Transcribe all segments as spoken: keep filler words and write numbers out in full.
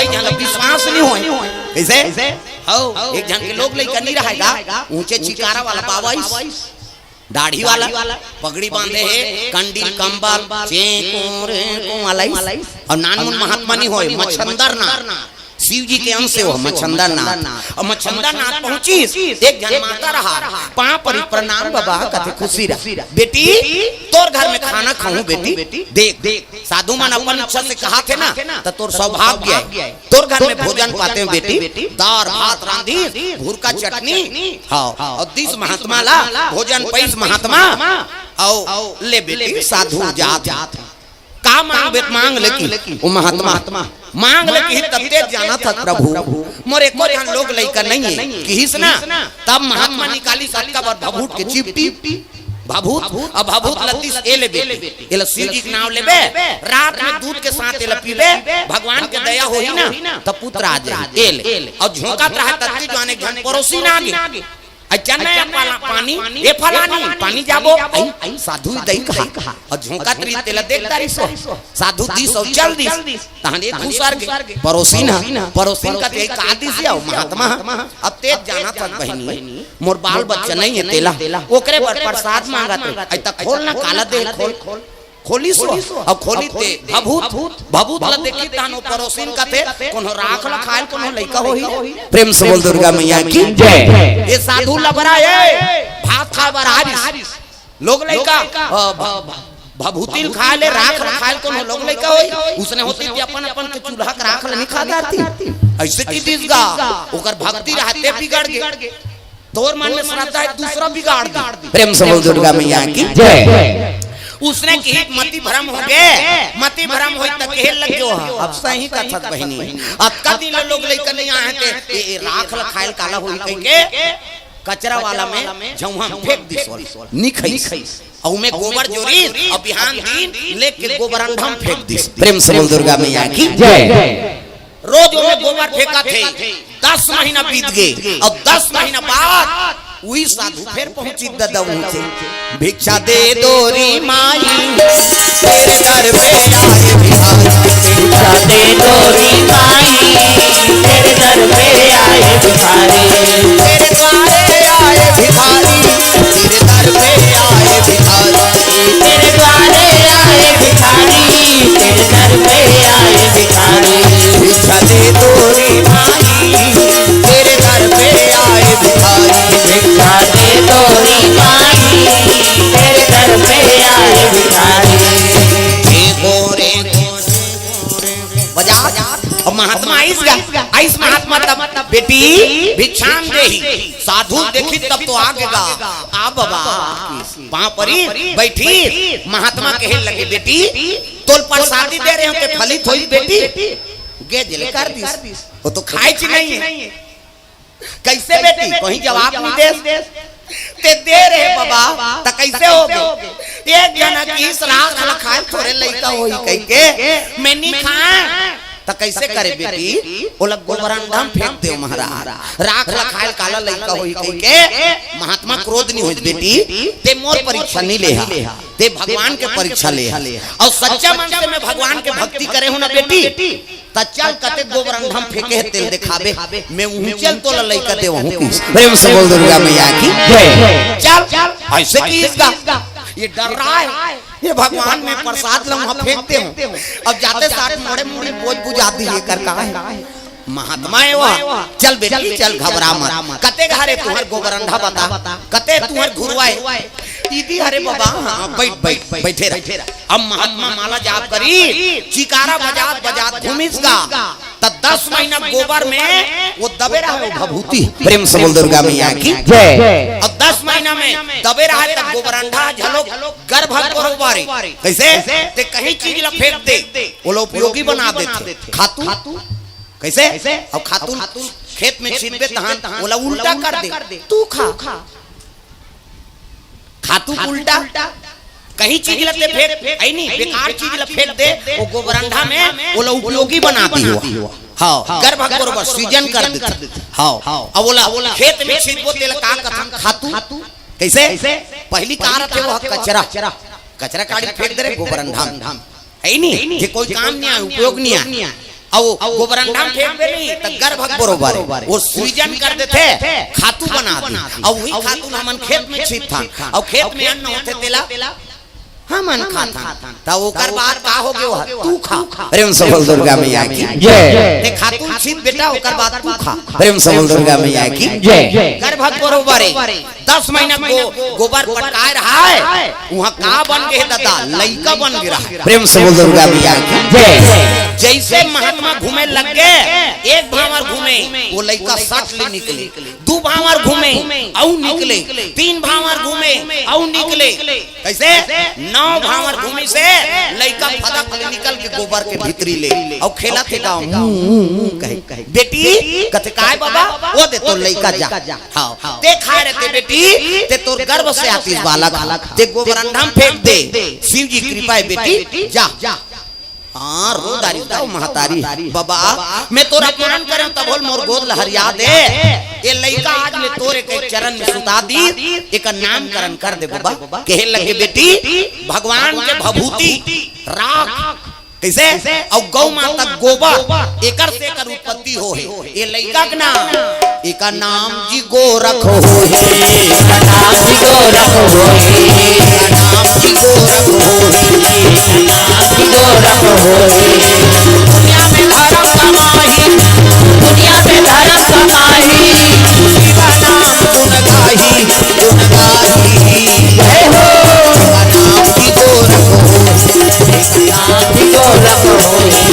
झन ला विश्वास नहीं होय। कइसे? हव, एक झन के लोग लइका नहीं रहय गा, ऊंचे चिकारा वाला बाबा आइस, दाढ़ी वाला, पगड़ी बांधे हे, कंडील कंबल, चें कों रे कों वाला आइस। अउ नानमुन महात्मा नहीं होय, मछंदर नाथ, शिव जी के अंश हे वो मछंदर नाथ। अउ मछंदर नाथ पहुंचिस, एक झन माता रहा, पांव परी, "प्रणाम बाबा," कथे, "खुशी रह बेटी, तोर घर में खाना खाहूं बेटी, देख।" साधु मन अपन इच्छा से कहाथे ना, त तोर सौभाग्य हे। तोर घर में भोजन पातेंव बेटी, दार भात रांधिस, भुरका चटनी, हव, अउ दिस महात्मा ला भोजन पइस महात्मा, अउ ले बेटी साधु जात हे। का मांगबे त मांग ले कि, ओ महात्मा, मांग ले कि तब तें जानत हस प्रभु, मोर एको झन लोग लइका नइये, किहिस ना, तब महात्मा निकालिस अतका बर भभूत के चिपटी, भभूत, अउ भभूत ल दिस, "ए ले बेटी, एला शिव जी के नांव लेबे, रात में दूध के साथ एला पीबे, भगवान के दया होही ना, त पुत्र आ जाही, ए ले।" अउ झोंकत रहय, ततके जुवार एक झन परोसिन आगे, "अइ चल ना, ए पाला-, पानी, ए फलानी, पानी जाबो।" अइ, साधु दई कहा, अउ झोंकत रहिस, तेला देख डारिस ओ, साधु दिस अउ चल दिस, तहन ए खुसर गे, परोसिन ह, परोसिन कथे, "ए का दिस हे ओ महात्मा?" अब तें जानत हस बहिनी, मोर बाल बच्चा नइये तेला, ओकरे बर प्रसाद मांगत हे। अइ त खोल ना, काला दे खोल। खोलिस ओ, अउ खोलिस ते भभूत, भभूत ल देखिस तहन ओ परोसिन कथे, "कोनो राख ल खाय ल कोनो लइका होही रे।" प्रेम से बोल दुर्गा मैया की जय। ए साधु लबरा ए, भात खाय बर आरिस। लोग लइका, अ, भ-, भ-, भभूति ल खाय ले, राख ल खाय ल कोनो लोग लइका होही। उसने होतिस ते अपन, अपन के चूल्हा के राख ल नइ खा डारतिस। अइसे कहि दिस गा, ओकर भक्ति रहय ते बिगड़ गे। तोर मन में श्रद्धा हे, दूसरा बिगाड़ दे। प्रेम से बोल दुर्गा मैया की जय। उसने कहिस मति भरम होगे, मति भरम होइस त कहे लग गेव। अब सही कथस बहिनी, अतका दिन ले लोग लइका नइ आय हे ते, ए, ए, राख ल खाय ल काला होही कहिके कचरा वाला में झउहा में फेंक दिस, नइ खइस। अउ ओमे गोबर जोरिस, अउ बिहान दिन लेके गोबरंडा में फेंक दिस। प्रेम से बोल दुर्गा मैया की जय। रोज ओमे गोबर फेंकत हे। दस महीना बीत गे, अउ दस महीना बाद उही साधु फेर पहुंचिस ददा उहें। "भिक्षा दे दो रे माई, तेरे दर पे आए भिखारी।" भिक्षा दे दो रे माई, तेरे दर पे आए भिखारी। तेरे द्वारे आए भिखारी, तेरे दर पे आए भिखारी। तेरे द्वारे आए भिखारी, तेरे दर पे आए भिखारी। भिक्षा दे दो रे माई, तेरे दर पे आए भिखारी। भिक्षा दे दो रे माई, तेरे दर पे आए भिखारी। हे गोरे बजा। अब महात्मा आइस गा, आइस महात्मा तब, "बेटी, भिक्षाम देहि।" साधु देखिस तब तो आगे गा, "आ बाबा।" पांव परी, बइठिस, महात्मा कहे लगे, "बेटी, तोल प्रसादी दे रहेंव, ते फलित होइस बेटी?" गे जेले कर दिस, ओ तो खाइस नइ हे। कइसे बेटी? कोई जवाब नइ देस। ते दे रहे बाबा, त कइसे होगे? एक झन किहिस राख ल खाय ल थोरे लइका होही कहिके, मैं नइ खांव। त कइसे करे बेटी? ओला गोबरंडा म फेंक देव महाराज। राख ल खाय ल काला लइका होही कहिके। महात्मा क्रोध नइ होइस बेटी, ते मोर परीक्षा नइ लेहा, ते भगवान के परीक्षा लेहा। अउ सच्चा मन से मैं भगवान के भक्ति करे हंव ना बेटी, त चल कते गोबरंडा म फेंके हे तेला देखाबे, मैं उहें चल तोला लइका देवहूं किहिस। प्रेम से बोल दुर्गा मैया की जय। चल, अइसे किहिस गा, ये डर रहा है, ये भगवान मैं प्रसाद ल उहां फेंक देहूं, अब जाते साथ मोड़े मुड़ी बोझ बुझा दिही, एकर का हे? महात्मा हे वो। चल बेटी चल, घबरा मत। कते घर हे तुंहर गोबरंडा बता, कते तुंहर घुरवा हे? इही हरे बाबा, हां, बइठ, बइठ, बइठे रह। अब महात्मा माला जाप करिस, चिकारा बजात बजात घूमिस गा, त दस महीना गोबर में वो दबे रहे, वो भभूति। प्रेम से बोल दुर्गा मैया की जय। अब दस महीना में दबे रहे त गोबरंडा घलो गर्भ बरोबर हे। कइसे? ते कहीं चीज ल फेंक दे, ओला उपयोगी बना देथे। खातू। कइसे? अउ खातू खेत में छींचबे तहां ओला उल्टा कर दे। तू खा। खातू उल्टा। कहीं चीज ल ते फेंक, अइ नहीं, बेकार चीज ल फेंक दे, वो गोबरंडा में ओला उपयोगी बना दिही। हां, गर्भ बरोबर सृजन कर देथे। हां, अब ओला खेत में छींचबो तेला का कथन? खातू। कइसे? पहिली का रथे वो कचरा, कचरा काढ़ी फेंक दे रहे गोबरंडा में। हे नहीं, जे कोई काम नइ आय, उपयोग नइ आय। अउ गोबरंडा म फेंकबे नहीं, त गर्भक बरोबर हे। वो सृजन कर देथे, खातू बना दे। अउ वही खातू ल हमन खेत में छींचथन। अउ खेत में अन्न होथे, तेला हमन खाथन। त ओकर बाद का होगे, वो तू खा। प्रेम से बोल दुर्गा मैया की जय। ते खातू ल छींच बेटा, ओकर बाद तू खा। प्रेम से बोल दुर्गा मैया की जय। गर्भक बरोबर हे। दस महीना गो-, गोबर पटकाए रहा हे, उहाँ का बन गे हे ददा, लइका बन गे रहा हे। प्रेम से बोल दुर्गा मैया की जय। जइसे महात्मा घूमे लग गे, एक भांवर घूमे, वो लइका सट ले निकले, दू भांवर घूमे, अउ निकले, तीन भांवर घूमे, अउ निकले। कइसे? नौ भांवर घूमिस हे, लइका फदक ले निकल गे गोबर के भीतरी ले, अउ खेलत हे गाँव, "हूँ, हूँ, हूँ," कहे। "बेटी," कथे, "काय बाबा?" "वो दे तोर लइका, जा।" हाँ, ते खाए रहिते बेटी, ते तोर गर्भ से आतिस बालक, ते गोबरंडा म फेंक दे। शिव जी कृपा हे बेटी, जा। हाँ, रो डारिस गा वो महतारी, "बाबा, मैं तोर अपमान करेंव, तभो ले मोर गोद ल हरिया दे। ये लइका आज मैं तोर एक चरण में सुता दिस, एकर नामकरण कर दे बाबा।" कहे लगे, "बेटी, भगवान के भभूति, राख, कइसे? अउ गौ माता गोबर, एकर से एकर उत्पत्ति होहे। ये लइका के नाम, एकर नाम जी गोरख होही, एकर नाम जी गोरख होही, एकर नाम जी गोरख होही, एकर नाम जी गोरख होही। दुनिया में धर्म कमाही, दुनिया में धर्म कमाही, शिवा नाम गुण गाही, गुण गाही। जय हो। शिवा नाम जी गोरख होही, शिवा नाम जी गोरख होही।"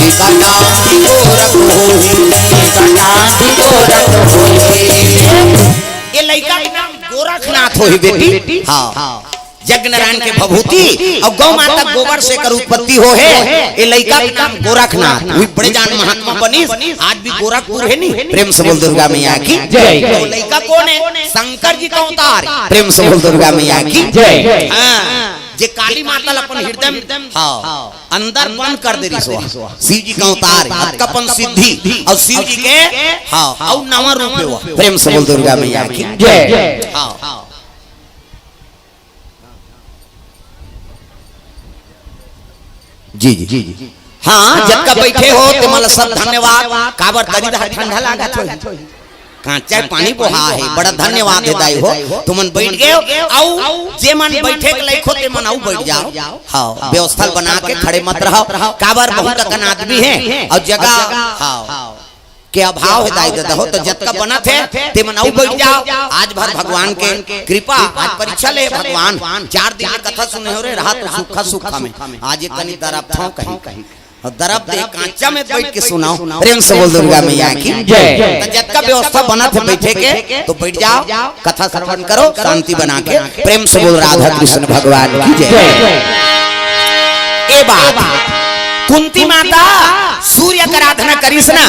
एकर नाम जी गोरख होही, एकर नाम जी गोरख होही। ये लइका के नाम गोरखनाथ होही बेटी। हाँ। यज्ञ नारायण के भभूति अउ गौ माता गोबर से एकर उत्पत्ति होहे। ये लइका के नाम गोरखनाथ। वही बड़े जान महात्मा बनिस, आज भी गोरखपुर हे नी। प्रेम से बोल दुर्गा मैया की जय। तो लइका कोन हे? शंकर जी का अवतार। प्रेम से बोल दुर्गा मैया की जय। हाँ, जे काली माता ल अपन हृदय में, हाँ, अंदर बंद कर दे रिहिस हे, शिव जी का अवतार हे, अतका अपन सिद्धि अउ शिव जी के, हाँ, अउ नवा रूप हे वो। प्रेम से बोल दुर्गा मैया की जय। हाँ। जी, जी, जी, जी। हाँ, जतका बइठे हो, तुमन ला सब धन्यवाद। काबर दरी दहा ठंडा लागत होही। कांचा पानी बोहा हे, बड़ा धन्यवाद हे दाई हो। तुमन बइठ गे हो, अउ जेमन बइठे के लायक हो, तेमन अउ बइठ जाव। हाँ, व्यवस्था बना के खड़े मत रहव। काबर बहुत अकन आदमी हे, अउ जगह, हाँ। के अभाव हे दाई ददा हो, त जतका बनत हे, तेमन अउ बइठ जाव। आज भर भगवान के कृपा, आज परीक्षा ले भगवान, चार दिन के कथा सुने हो रे, रहा तो सुखा सुखा में, आज एक कनी दरब थों कही, अउ दरब दे कांचा में बइठ के सुनाव। प्रेम से बोल दुर्गा मैया की जय। त जतका व्यवस्था बनत हे बइठे के, तो बइठ जाव। कथा श्रवण करो, शांति बना के। प्रेम से बोल राधा कृष्ण भगवान की जय। जय। ए बात, कुंती माता सूर्य के आराधना करिस ना,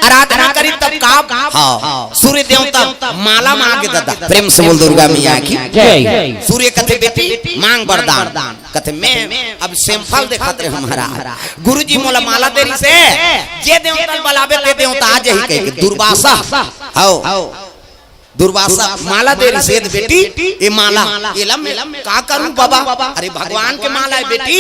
आराधना करी तब का, हाँ, सूर्य देवता माला मांगे ददा। प्रेम से बोल दुर्गा मैया की जय। सूर्य कथे, "बेटी, मांग वरदान।" कथे, "मैं अब सैंपल देखत रहे हमारा गुरुजी मोला माला दे रिहिस हे, जे देवता ल बलाबे ते देवता आ जाही," कहिके दुर्वासा, हव। दुर्वासा माला दे रिहिस हे, "बेटी, ये माला, ये ला मैं का करूं बाबा?" "अरे भगवान के माला हे बेटी,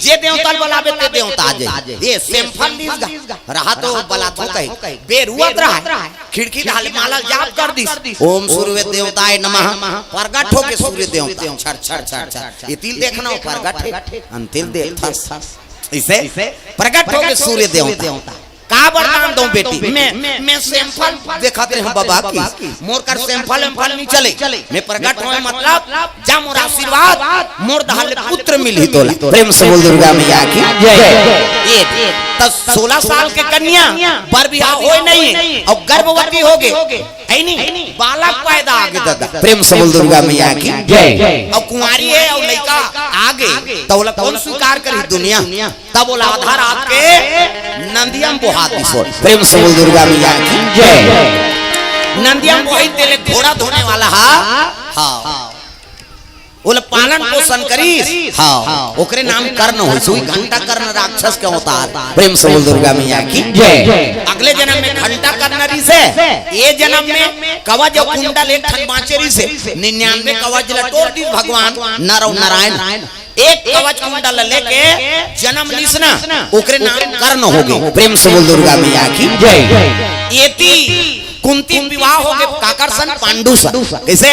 जे देवता ल बलाबे ते देवता आ जाही।" ये सैंपल लिस गा, रहा तो बलाथों कही, बेर होवत रहा हे, खिड़की डाल माला जाप कर दिस, "ओम सूर्य देवताय नमः।" प्रगट होके सूर्य देवता छर छर छर छर, ये तिल देखना हो प्रगट हे, अन तिल देखथस। इसे प्रगट होके सूर्य देवता। का वरदान दो बेटी? मैं, मैं सैंपल देखत रहे हूँ बाबा की। मोर कर सैंपल वैंपल नहीं चले। मैं प्रगट होए मतलब जा मोर आशीर्वाद, मोर डहर ले पुत्र मिलही तोला। प्रेम से बोल दुर्गा मैया की जय। ये त सोलह साल के कन्या, बर बिहाव होए नहीं अउ गर्भवती होगे, है नी? बालक पैदा आगे ददा। प्रेम से बोल दुर्गा मैया की जय। अउ कुंवारी हे अउ लइका आगे, त ओला कौन स्वीकार करही दुनिया? तब ओला आधा रात के नंदिया म बोहा दिस। प्रेम से बोल दुर्गा मैया की जय। नंदिया म बोही तेले घोड़ा धोने वाला हा। हाँ। ओला पालन पोषण करिस। हाँ, ओकरे नाम कर्ण होइस। उही घंटा कर्ण राक्षस के अवतार। प्रेम से बोल दुर्गा मैया की जय। अगले जन्म में घंटा कर्ण रिहिसे, ये जन्म में कवच अउ कुंडल एक ठन बांचे रिहिसे, निन्यानवे कवच ला टोर दिस भगवान नर अउ नारायण। एक कवच कुंडल लेके जन्म लिस ना, ओकरे नाम कर्ण होगे। प्रेम से बोल दुर्गा मैया की जय। एती कुंती विवाह होगे काकर सन? पांडु सन। कइसे?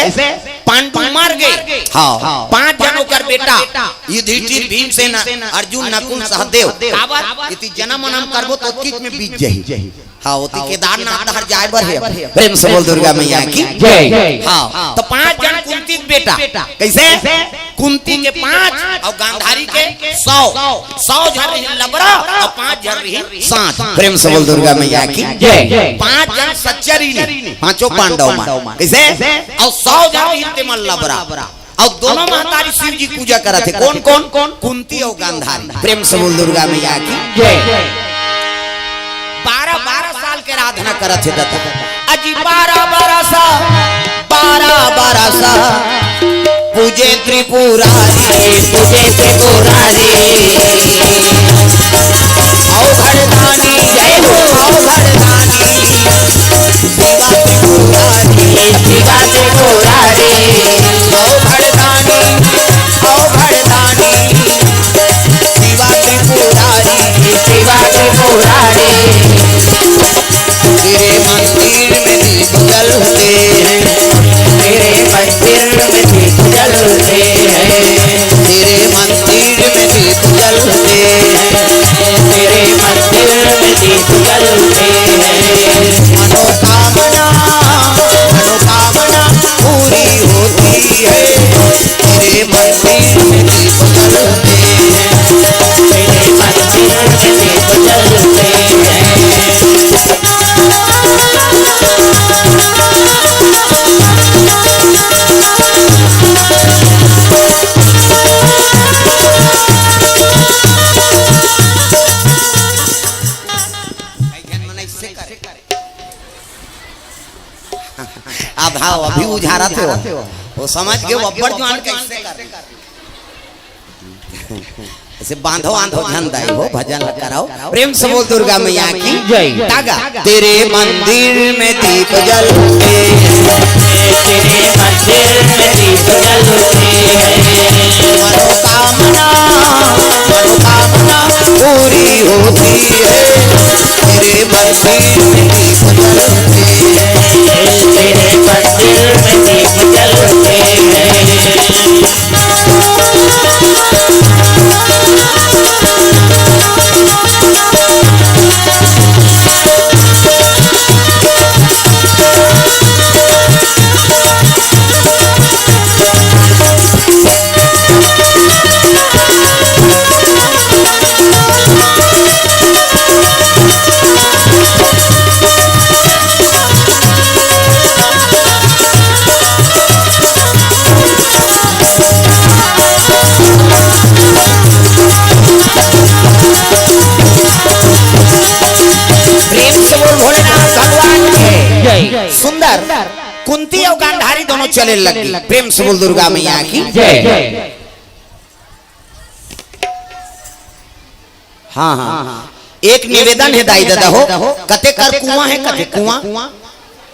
पांडु मर गे। हाँ, पांच झन ओकर बेटा, युधिष्ठिर, भीमसेन, अर्जुन, नकुल, सहदेव। काबर? एती जन्म वनम करबो त ओतकीच में बीत जाही। हाँ, ओती केदारनाथ डहर जाए बर हे। प्रेम से बोल दुर्गा मैया की जय। हाँ, त पांच झन कुंती के बेटा। कइसे? कुंती के पांच अउ गांधारी के सौ। सौ झन रिहिन लबरा अउ पांच झन रिहिन सांच। प्रेम से बोल दुर्गा मैया की जय। पांच झन सच्चा रिहिन, पांचों पांडव मन। कइसे? अउ सौ झन रिहिन तेमन लबरा। अउ दोनों महतारी शिव जी पूजा करत हे। कोन कोन? कुंती अउ गांधारी। प्रेम से बोल दुर्गा मैया की जय। बारह बारह साल के आराधना करत हे ददा। अजी बारह बरस, बारह बरस पूजे त्रिपुरारी, पूजे त्रिपुरारी। अवघड़दानी जय हो, अवघड़दानी। शिवा त्रिपुरारी, शिवा त्रिपुरारी। अवघड़दानी, अवघड़दानी। शिवा त्रिपुरारी, शिवा त्रिपुरारी। तेरे मंदिर में दीप जलते हैं, तेरे मंदिर में दीप जलते हैं, तेरे मंदिर में दीप जलते हैं, तेरे मंदिर में दीप जलते हैं। मनोकामना, मनोकामना पूरी होती है। तेरे मंदिर में दीप जलते हैं, तेरे मंदिर में दीप जलते हैं। अब हाँ, अभी उझारत हे वो। वो समझ के वो अब्बड़ जुआन कइसे कर। अइसे बांधो, बांधो झन दाई हो, भजन ल कराओ। प्रेम से बोल दुर्गा मैया की जय। तागा। तेरे मंदिर में दीप जलते हैं, तेरे मंदिर में दीप जलते हैं। मनोकामना, मनोकामना पूरी होती है। तेरे मंदिर में दीप जलते हैं, तेरे मंदिर में दीप जलते हैं। प्रेम से बोल भोलेनाथ भगवान की जय। सुंदर। कुंती अउ गांधारी दोनों चले लग गे। प्रेम से बोल दुर्गा मैया की जय। हाँ, हाँ। एक निवेदन हे दाई ददा हो, कते कर कुआं हे, कते कुआं।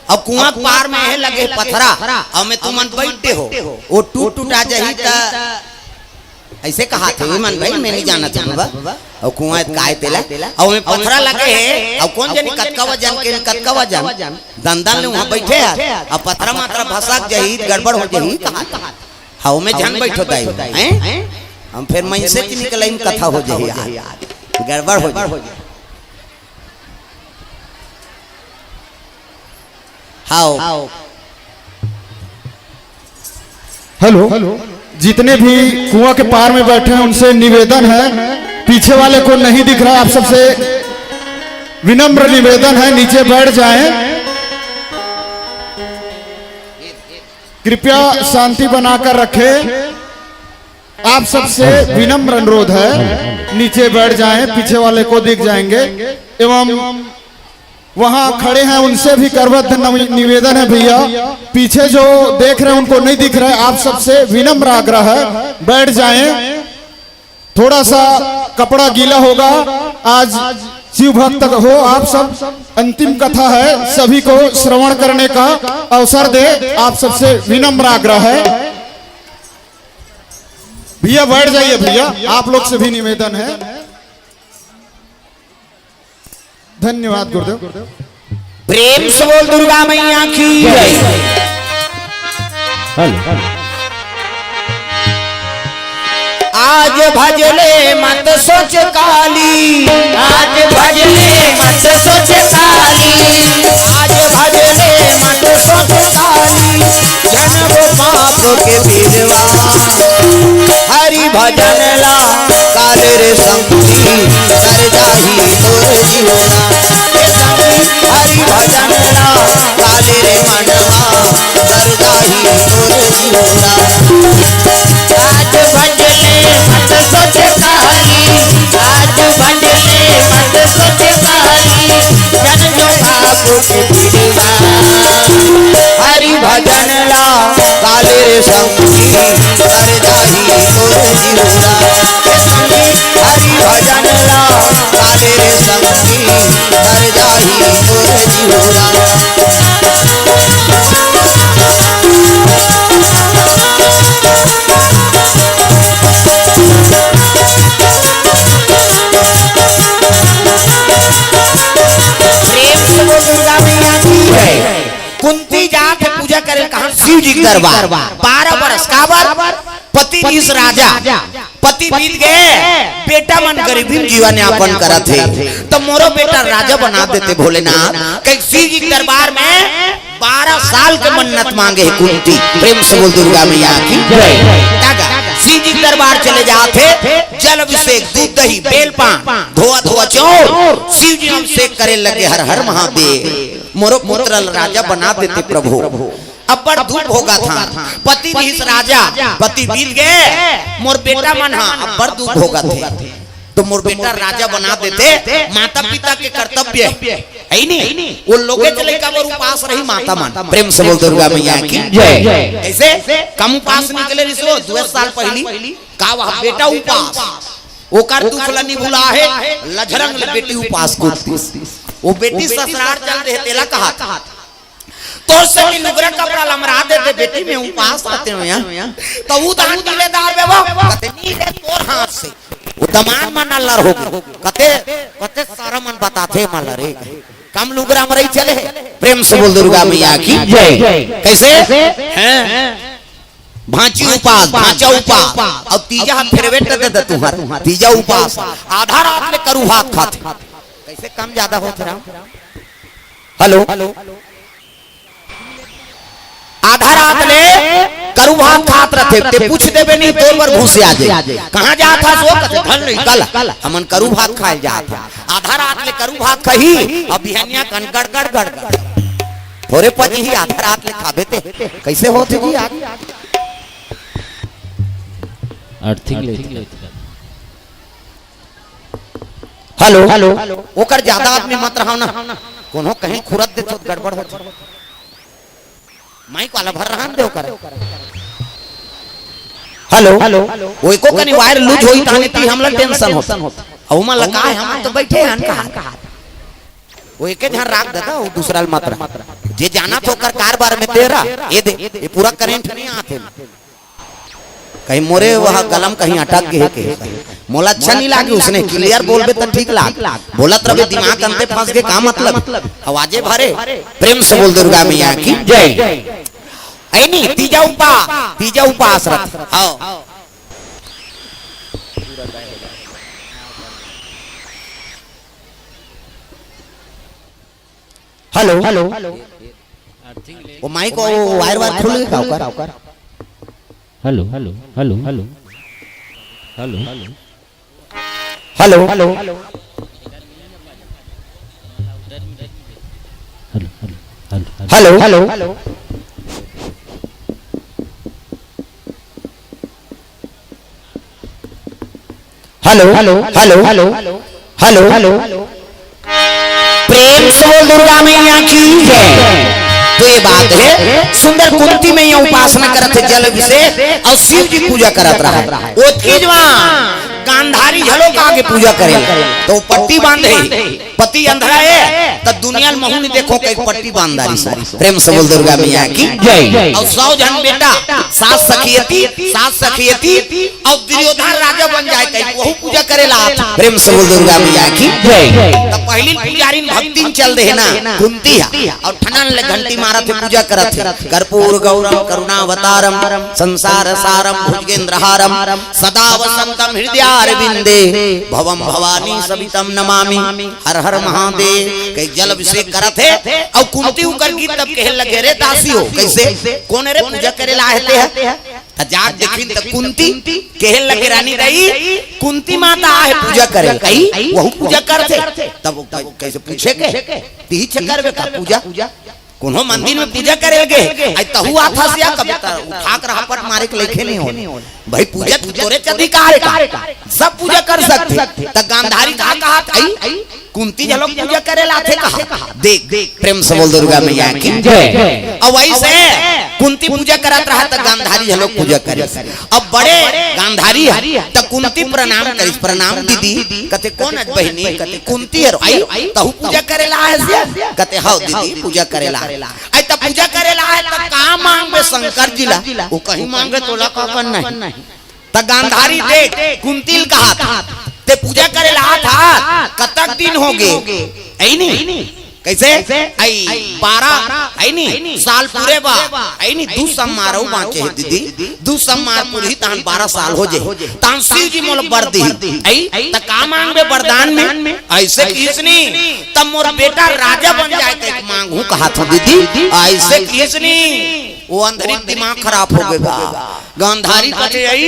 अब कुआं के पार में हे लगे पथरा, अउ में तुमन बइठे हो, वो टूट टुटा जाही त अइसे कहाथे मन भाई, में नइ जानत हों बाबा। अउ कुआं हे काय तेला, अउ में पथरा लगे हे, अउ कोन जनी कतका वजन के, कतका वजन, दन दन ले उहाँ बइठे हे, अउ पथरा माथरा भसक जाही, गड़बड़ हो जाही, कहाथे। हाँ, ओमे झन बइठो दाई, हैं? हम फेर मइनसे के निकलइन कथा हो जाही यार, गड़बड़ हो जाही। हाँ। हेलो, जितने भी कुआं के पार में बैठे हैं, उनसे निवेदन है, पीछे वाले को नहीं दिख रहा, आप सबसे विनम्र निवेदन है, नीचे बैठ जाएं। कृपया शांति बनाकर रखें। आप सबसे विनम्र अनुरोध है, नीचे बैठ जाएं, पीछे वाले को दिख जाएंगे। एवं वहां खड़े हैं, उनसे भी करबद्ध नव-, निवेदन है भैया, पीछे जो देख रहे हैं उनको नहीं दिख रहा है, आप सबसे विनम्र आग्रह है, बैठ जाएं, थोड़ा सा कपड़ा गीला होगा। आज शिव भक्त हो आप सब, अंतिम कथा है, सभी को श्रवण करने का अवसर दे, आप सबसे विनम्र आग्रह है। भैया बैठ जाइए भैया, आप लोग से भी निवेदन है। धन्यवाद गुरुदेव। प्रेम से बोल दुर्गा मैया की जय। हेलो। आज भजले मत सोच काली, आज भजले मत सोच काली, आज भजले मत सोच काली, जनम पाप के बिरवा। हरि भजन ला काले रे संगी, तर जाही तोर जीवना। हे संगी, हरि भजन ला काले रे मनवा, तर जाही तोर जीवना। आज भजले मत सोच काली, आज भजले मत सोच काली, जन जो भागो के बिरवा। हरि भजन ला काले रे संगी, तर जाही तोर जीवना। हे संगी, हरि भजन ला काले रे संगी, तर जाही तोर जीवना। प्रेम से बोल दुर्गा मैया की जय। कुंती जात है पूजा करे कहाँ? शिव जी के दरबार। बारह बरस काबर? पति बीस राजा, पति बीत गए, बेटा मन गरीबी में जीवन यापन करत हे, तो मोरो बेटा राजा बना देते भोलेनाथ। कहीं शिव जी के दरबार में बारह साल के मन्नत मांगे है कुंती। प्रेम से बोल दुर्गा मैया की जय। दादा, शिव जी के दरबार चले जात हे, जल अभिषेक, दूध दही, बेल पान, धोआ धोआ चौर, शिव जी अभिषेक करे लगे, हर हर महादेव, मोरो पुत्र ल राजा बना देते प्रभु। अब्बड़ दुख भोगत हा, पति बीस राजा, पति बीत गए, मोर बेटा मन हा अब्बड़ दुख भोगत हे, तो मोर बेटा राजा बना देते, माता पिता के कर्तव्य है ही नहीं। वो लोगे चले का बर उपास रही माता मन। प्रेम से बोल दुर्गा मैया की जय। कैसे कम उपास निकले रिसो, दो साल पहली का वह बेटा उपास, ओकर दुख ला नहीं भुला है, लझरंग ले बेटी उपास को, वो बेटी ससुराल चल रहे तेला कहा तोर से भी लुगरा कपड़ा लमरा देते बेटी में उपास रहते हो यहाँ। तो उ दान मिले दार बेबो, कते नी रे तोर हाथ से। वो दमान मन अल्लर हो गए। कते, कते सारा मन बताते मला रे। कम लुगरा मरई चले। प्रेम से बोल दुर्गा मैया की जय। कैसे? हैं? भांची उपास, भांचा उपास। और तीजा हाथ फेरवे त दे तुहार। तीजा उपास। आधा रात ले करू भात खाते। कैसे कम ज्यादा होत रहा? हेलो। आधा रात ले करू भात खात रथे, ते पूछ देबे नहीं, तोर बर घुस आ जाए। कहाँ जात हस? वो कथे, "धन नहीं, कल हमन करू भात खाए जात हन।" आधा रात ले करू भात खाही, अब बिहनिया कन गड़, गड़, गड़, गड़। थोरे पची ही आधा रात ले खाबे ते, कैसे होत जी आज? अर्थिंग लेते। हेलो, हेलो, ओकर ज्यादा आदमी मत रहो ना, कोनो कहीं खुरद दे तो गड़बड़ हो। माइक वाला भर रहन दे ओकर। हेलो, हेलो, वो एको कनी वायर लूज होई तानी ती हमला टेंशन होत। अउ मन लगा है, हम तो बैठे हन कहा। वो एके झन राख देता, वो दूसरा ल मत रख। जे जाना तो ओकर कार बार में तेरा, ये दे, ये पूरा करंट नहीं आते। कहीं मोरे वह कलम कहीं अटक गए के। मोला अच्छा नहीं लागे, उसने क्लियर बोलबे त ठीक लाग। बोलत रहे दिमाग अंते फंस के का मतलब? आवाजे भरे। प्रेम से बोल दुर्गा मैया की जय। ऐनी तीजा उपा, तीजा उपास रथ। हाँ। Hello, hello. वो माइक, वो वायर वायर खुल गया का ओकर? Hello, hello, hello, hello. Hello, hello. Hello, hello. Hello, hello, hello, hello. Hello, hello. Hello, hello, hello, hello, hello, hello. प्रेम से बोल दुर्गा मैया की जय। तो ये बात है, सुंदर कुंती मैया उपासना करत हे जल अभिषेक अउ शिव जी पूजा करत रहा। ओतकी जवान गांधारी घलो का आगे पूजा करे, तो पट्टी बांधे। पति अंधरा हे, त दुनिया ल महू नइ देखो, कहिके पट्टी बांध डारिस। प्रेम से बोल दुर्गा मैया की जय। अउ सौ झन बेटा, सात सखियती, सात सखियती, अउ दुर्योधन राजा बन जाय कहिके वहू पूजा करे ला आथे। प्रेम से बोल दुर्गा मैया की जय। त पहिली पुजारिन भक्तिन चल देहे ना, कुंती हा, अउ ठनन ले घंटी मारत हे, पूजा करत हे। कर्पूर गौरम करुणावतारम संसार सारम भुजगेंद्र हारम सदा वसंतम हृदयारविंदे भवम भवानी सवितम नमामि। हर हर महादेव कहिके जल अभिषेक करत हे। अउ कुंती उकर गीत तब कहे लगे, रे दासी हो, कइसे? कोन रे पूजा करे ला आए हे? त जाके देखिन त कुंती कहे लगे, रानी दाई, कुंती माता आए हे पूजा करे, अई वहू पूजा करथे। तब कइसे पूछे के, तिही चक्कर में का पूजा? कोनो मंदिर में पूजा करे गे, अई तहू आथस या कभी त उठा के रहा पट मारे के लइके नइ हो। भाई पूजा तो तोरे के अधिकार हे का, सब पूजा कर सकथे। त गांधारी का कहा, अई कुंती घलो पूजा करे ला आथे कहा। देख, प्रेम से बोल दुर्गा मैया की जय। अउ वइसे कुंती पूजा करत रहा त गांधारी घलो पूजा करे। अब बड़े गांधारी हे त कुंती प्रणाम करिस, प्रणाम दीदी। कथे कोन अच बहिनी? कथे कुंती हरंव। अई तहू पूजा करे ला आए हस? कथे हव दीदी, पूजा करे ला। अई त पूजा करे ला आए त का मांगबे शंकर जी ला? ओ कहीं मांगे, तोला का करना हे? त गांधारी देख, कुंती ल कहा, ते पूजा करे ला आथस, कतक दिन होगे? अई नी? कइसे? अई बारह, अई नी? साल पूरे बा, अई नी? दू सम्मार अउ बांचे हे दीदी, दू सम्मार पुरही तहन बारह साल हो जाही, तहन शिव जी मोला बर दिही। अई त का मांगबे वरदान में? अइसे किहिस नी, त मोर बेटा राजा बन जाय कहिके मांगहूं कहत हंव दीदी, अइसे किहिस नी। ओ अंधरी के दिमाग खराब होगे गा। गांधारी कथे, अई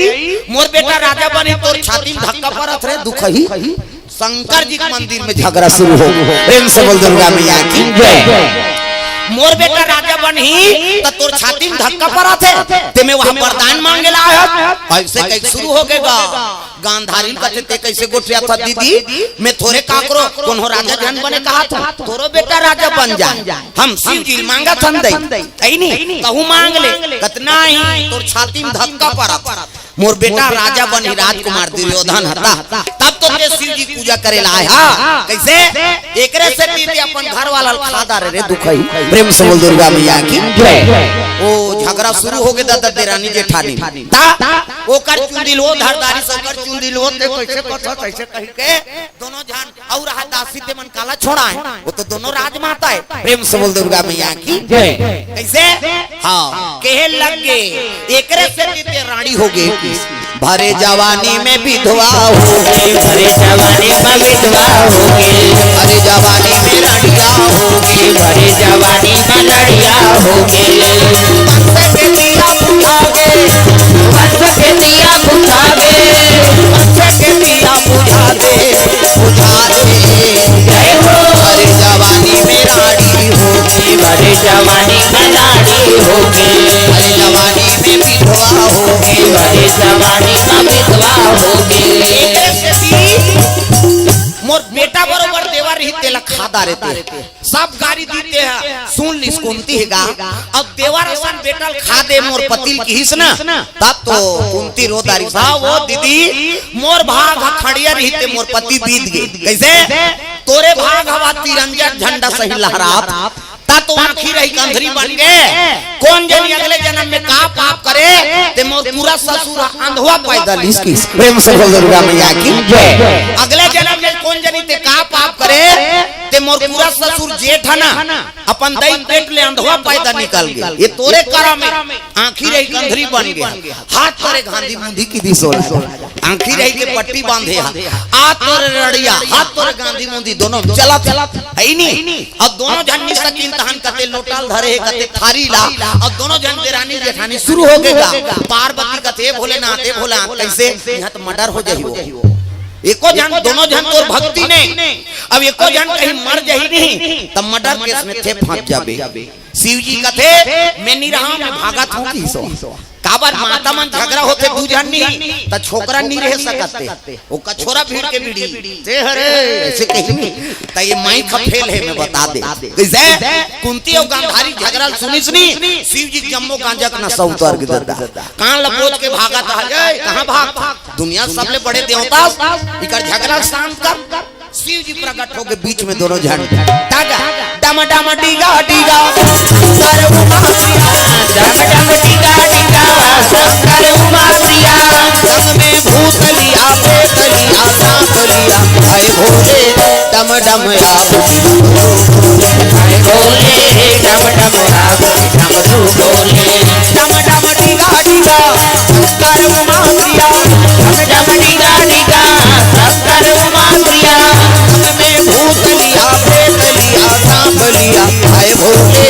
मोर बेटा राजा बनही, तोर छाती में धक्का परत रे दुखही। शंकर जी के मंदिर में झगड़ा शुरू होगे। प्रेम से बोल दुर्गा मैया की जय। मोर बेटा राजा बनही त तोर छाती में धक्का परत हे, ते में वहां वरदान मांगे ला आए हस। अइसे कहिके शुरू होगे गा। गांधारी ल कथे, ते कइसे गोठियाथस दीदी? मैं थोरे काकरो कोनो राजा झन बने कहत हंव, तोरो बेटा राजा बन जाय। हम शिव जी ल मांगत हन दई, अई नी? तहू मांग ले। कथे नहीं, तोर छाती में धक्का परत। मोर बेटा राजा बनही, राजकुमार दुर्योधन हरही, तब तो ते शिव जी पूजा करे ला आए हस। कइसे? एकरे सेती ते अपन घर वाला ल खा डारे रे दुखही। प्रेम से बोल दुर्गा मैया की जय। ओ झगड़ा शुरू होगे दादा देरानी जेठानी। त ओकर चुंदी ल ओ धर डारिस, ओकर चुंदी ल ओ, ते कइसे करथस, कइसे कहिके दोनों झन, अउ रहा दासी, ते मन काला छोड़ाए, ओ तो दोनों राजमाता हे। प्रेम से बोल दुर्गा मैया की जय। कइसे? हां, कहे लगे, एकरे सेती ते रांड़ी होगे। भरे जवानी में विधवा होगे, भरे जवानी में विधवा होगे, भरे जवानी में रांड़िया होगे, भरे जवानी में रांड़िया होगे। बंस के दिया बुझा दे, बंस के दिया बुझा दे, बंस के दिया बुझा दे, बुझा दे। जय हो। भरे जवानी में रांड़ी होगे, भरे जवानी में रांड़ी होगे, भरे जवानी में विधवा होगे, भरे जवानी में विधवा होगे। मोर बेटा बरोबर देवर रही, तेला खा डारे ते। सब गारी दीथे, सुन लिस कुंती हे गा। अब देवर असन बेटा ल खा दे मोर पति ल किहिस ना, तब तो कुंती रो डारिस, हां वो दीदी, मोर भाग ह खड़िया रही ते मोर पति बीत गे। कइसे? तोरे भाग हवा तिरंगा झंडा सही लहरात, त तो आंखी रहिके अंधरी बन गे। कोन जनी अगले जनम में का पाप करे, ते मोर पूरा ससुर अंधवा पैदा लिस किहिस। प्रेम से बोल दुर्गा मैया की जय। अगले जनम में कोन जनी ते का पाप करे, ते मोर पूरा ससुर जेठ हे ना, अपन दई पेट ले अंधवा पैदा निकल गे। ये तोरे करम हे, आंखी रहिके अंधरी बन गे। हाथ तोरे गांधी मुंधी किहिस ओला। आंखी रहिके पट्टी बांधे हा। आ तोरे रड़िया, हाथ तोरे गांधी मुंधी दोनों चलत हे नी। अब दोनों झन नइ सकिन तहन कते लोटा ल धरे हे, कते थारी ला। अब दोनों झन देरानी जेठानी शुरू होगे गा। पार्वती कथे, "हे भोलेनाथ, हे भोलेनाथ, कइसे? इहां त मर्डर हो जाही वो।" एको झन, दोनों झन तोर भक्ति नइ। अब एको झन कहीं मर जाही नहीं, त मर्डर केस में ते फंस जाबे। शिव जी कथे, "मैं नइ रहंव, मैं भागत हंव," किहिस ओ। अबर माता मन झगरा होथे दू झन नी, त छोकरा नी रह सकत ते। ओ कछोरा भीड़ के बीड़ी। ते हरे, ऐसे कहीं नहीं। त ये माई का फेल हे, मैं बता दे। कइसे? कुंती अउ गांधारी झगरा ल सुनिस नी, शिव जी के जम्मो गांजा के नशा उतर गे ददा। कान ल बोझ के भागत हे, "ए, कहाँ भाग? दुनिया सबले बड़े देवता, इकर झगरा ल शांत कर।" शिव जी प्रकट होके बीच में दोनों झन। तागा, डम डम डीगा डीगा, शंकर उमा प्रिया। डम डम डीगा डीगा, शंकर उमा प्रिया। संग में भूतलिया, प्रेतलिया, सांपलिया, हाय भोले, डम डम आप। हाय भोले, डम डम आप, डमरू बोले। डम डम डीगा डीगा, शंकर उमा प्रिया। डम डम डीगा डीगा, शंकर उमा प्रिया। संग में भूतलिया, प्रेतलिया, सांपलिया, हाय भोले,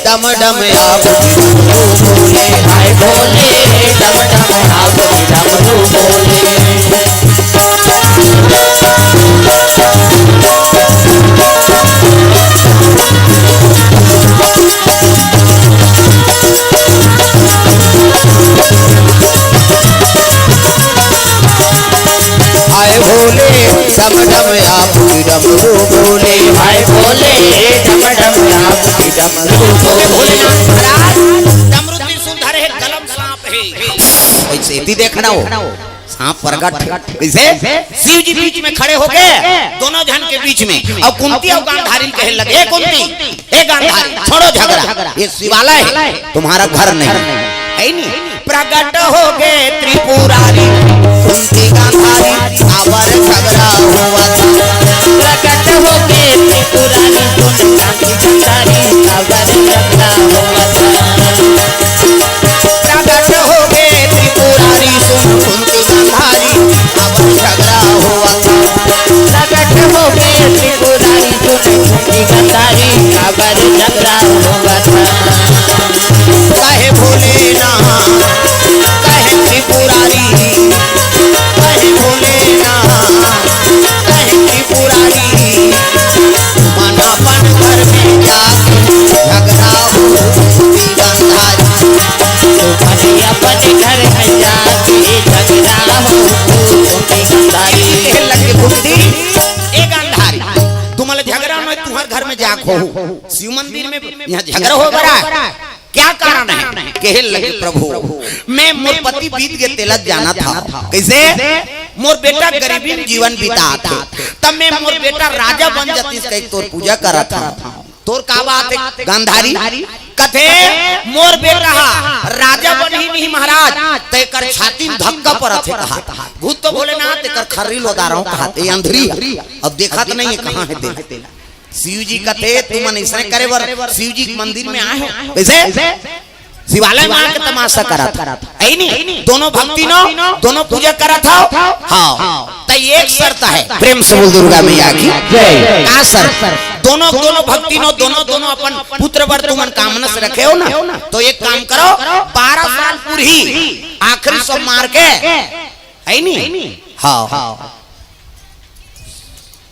डम डम आप। हाय भोले, डम डम आप, डमरू बोले। हाय भोले, डम डम आप की डमरू बोले। हाय भोले, डम डम आप की डमरू बोले। भोलेनाथ महाराज डमरू त्रिशूल धरे हे, कलम सांप हे। ऐसे भी देखना हो, सांप प्रगट हे। कैसे? शिव जी बीच में खड़े होके, दोनों झन के बीच में, अउ कुंती अउ गांधारी कहे लगे, "हे कुंती, हे गांधारी, छोड़ो झगरा, ये शिवालय है, तुम्हारा घर नहीं है।" हे नी? प्रगट होगे त्रिपुरारी, कुंती गांधारी, अबर झगरा होवत। प्रगट होगे त्रिपुरारी, कुंती गांधारी, अबर झगरा होवत। प्रगट होगे त्रिपुरारी, सुन कुंती गांधारी, अबर झगरा होवत। प्रगट होगे त्रिपुरारी, सुन कुंती गांधारी, अबर झगरा होवत। कहे भोलेनाथ, कहे त्रिपुरारी, कहे भोलेनाथ, कहे त्रिपुरारी, मन अपन घर में जाके झगरा हो कुंती गांधारी। मन अपन घर में जाके झगरा हो कुंती गांधारी। कहे लगे कुंती, ए गांधारी, तुमन ला झगरा मैं तुंहर घर में जाके होहूं। शिव मंदिर में इहां झगरा होय बर आय। क्या कारण है? कहे लगे, "प्रभु, मैं मोर पति बीत गे तेला जानत हंव।" कैसे? "मोर बेटा गरीबी में जीवन बितात हे, तब मैं मोर बेटा राजा बन जातिस कहिके तोर पूजा करत हंव।" तोर का बात हे गांधारी? कथे, "मोर बेटा हा राजा बनही नहीं महाराज, त एकर छाती में धक्का परत हे," कहा। भूत तो भोलेनाथ, "एकर खर्री ल ओदारंव," कहा, "ए अंधरी हे, अब देखत नहीं हे कहां हे तेला।" शिव जी कथे, "तुमन अइसने करे बर शिव जी के मंदिर में आए हो?" कैसे? शिवालय में आके तमाशा करत हे। हे नी? दोनों भक्तिन हो, दोनों पूजा करत हो। हां। त एक शर्त हे, प्रेम से बोल दुर्गा मैया की जय। का शर्त? दोनों, दोनों भक्तिन हो, दोनों, दोनों अपन पुत्र बर तुमन कामना से रखे हो ना, त एक काम करो, बारह साल पूरही, आखिरी सोमवार के, हे नी? हां।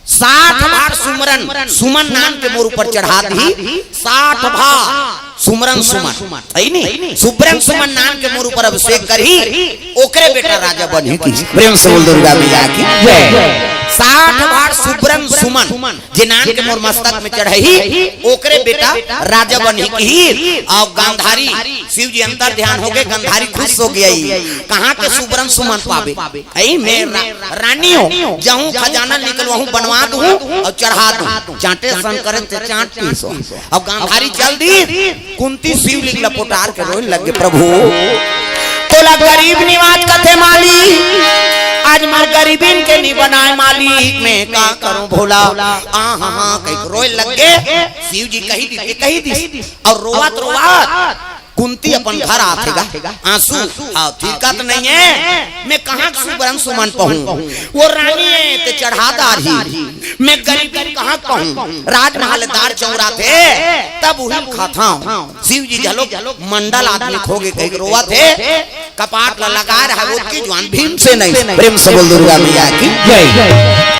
साठ बार सुमरन, सुमन नाम के मोर ऊपर चढ़ा दीही, साठ बार सुमरन सुमन, हे नी? सुब्रन सुमन नाम के मोर ऊपर अभिषेक करही, ओकरे बेटा राजा बनही कहिस। प्रेम से बोल दुर्गा मैया की जय। साठ बार सुब्रन सुमन, जे नाम के मोर मस्तक में चढ़ही, ओकरे बेटा राजा बनही कहिस। अउ गांधारी, शिव जी अंतर ध्यान होगे, गांधारी खुश होगे। कहां के सुब्रन सुमन पाबे? अई मैं रा-, रानी हंव, जाहूं खजाना निकलवाहूं, बनवा दूं अउ चढ़ा दूं। चांटे सन करे ते चांट पीसो। अब गांधारी चल दीस, कुंती शिवलिंग ल पोटार के रोए लगे, "प्रभु, तोला गरीब निवाज कथे मालिक, आज मोर गरीबिन के नी बनाय मालिक, मैं का करूं भोला, आ हा हा," कहिके रोए लगे। शिव जी कहि दीस, कहि दीस, अउ रोवत रोवत कुंती अपन घर आथे गा, आंसू, हां, थिरकत नहीं हे। मैं कहां के सुबरन सुमन पाहूं? ओ रानी हे ते चढ़ा डारही। मैं गरीब कहां पाहूं? राजमहल दार चौराथे, तब उही खाथंव। शिव जी घलो मंडल आदमी खोगे कहिके रोवत हे। कपाट ला लगा रहा वो के जवान भीमसेन। प्रेम से बोल दुर्गा मैया की जय।